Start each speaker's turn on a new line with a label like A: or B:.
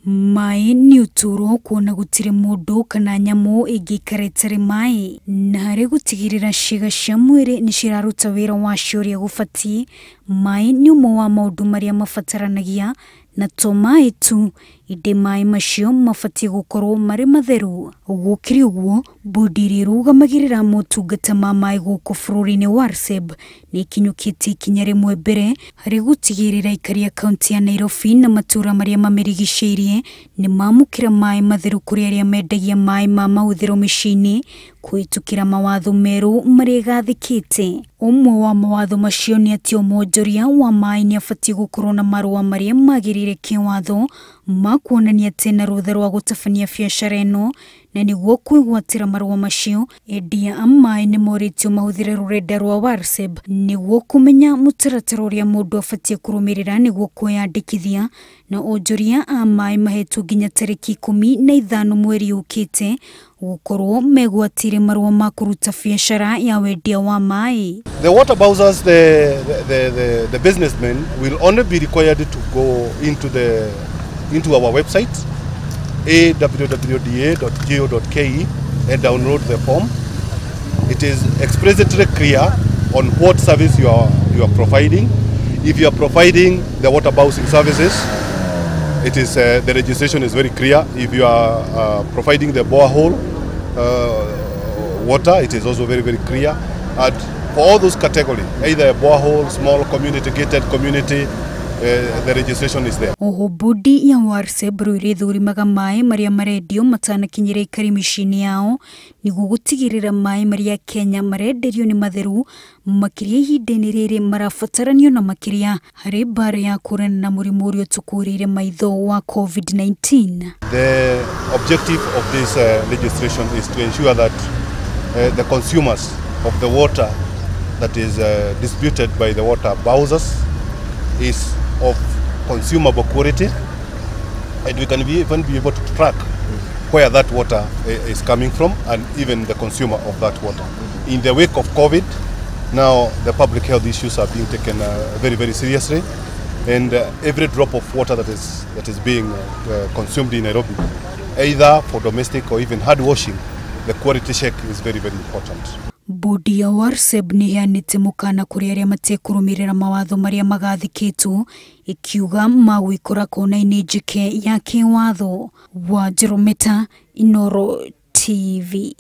A: Maĩ nĩ ũtũũro kuona gũtirĩ mũndũ kana nyamũ ĩngĩikara ĩtarĩ maĩ, na harĩ gũtigĩrĩra ciĩga cia mwĩrĩ nĩ ciraruta wĩra wacio ũrĩa gũbatiĩ, maĩ nĩ ũmwe wa maũndũ marĩa mabataranagia na to maĩ tu, ĩndĩ maĩ macio mabatiĩ gũkorwo marĩ matheru. Gũkĩrĩ ũguo, bodi ĩrĩa ĩrũgamagĩrĩra motungata ma maĩ gũkũ bũrũri-inĩ WARSEB nĩ ĩkinyũkĩtie ikinya rĩmwe mbere harĩ gũtigĩrĩra aikari a kaunti ya Nairobi na matũũra marĩa mamĩrigicĩirie nĩ mamũkĩra maĩ matheru kũrĩ arĩa mendagia maĩ ma mahũthĩro mĩciĩ-inĩ kũhĩtũkĩra mawatho merũ marĩa ĩgathĩkĩte. Ũmwe wa mawatho macio nĩ atĩ o mwonjoria wa maĩ nĩ abatiĩ gũkorwo na marũa marĩa magĩrĩire kĩwatho ma kuonania atĩ ena rũtha rwa gũtabania biacara ĩno, na nĩguo kwĩgwatĩra marũa macio, endia a maĩ nĩ morĩtio mahũthĩre rũrenda rwa WARSEB nĩguo kũmenya mũtaratara ũrĩa mũndũ abatiĩ kũrũmĩrĩra nĩguo kwĩyandĩkithia, na onjoria a maĩ mahetwo nginya tarĩki 15 mweri ũkĩte gũkorwo megwatĩire marũa ma kũruta biacara ya wendia wa maĩ.
B: The water bowsers, the businessmen will only be required to go into our website awwda.go.ke and download the form. It is explicitly clear on what service you are providing. If you are providing the water bowsing services, it is the registration is very clear. If you are providing the borehole water, it is also very, very clear. And for all those categories, either a borehole, small community, gated community, the registration is there.
A: Oho bodi ya WARSEB rĩu ĩrĩthũrimaga maĩ marĩa marendio matanakinyĩra aikari mĩciĩ-inĩ yao nĩguo gũtigĩrĩra maĩ marĩa Kenya marenderio nĩ matheru makĩria ihinda-inĩ rĩrĩ marabataranio na makĩria harĩ mbara ya kũhũrana na mũrimũ ũrĩa ũtũkũrĩire maitho wa COVID-19.
B: The objective of this legislation is to ensure that the consumers of the water that is distributed by the water bowsers is of consumable quality, and we can even be able to track where that water is coming from and even the consumer of that water. In the wake of COVID, now the public health issues are being taken very, very seriously, and every drop of water that is being consumed in Nairobi, either for domestic or even hard washing, the quality check is very, very important.
A: Bodi ya WARSEB nĩ ĩheanĩte mũkana kũrĩ arĩa matekũrũmĩrĩra mawatho marĩa magathĩkĩtwo ĩkiuga magwĩkora kona-inĩ njeke ya kĩwatho. Wanjerũmeta, Inooro TV.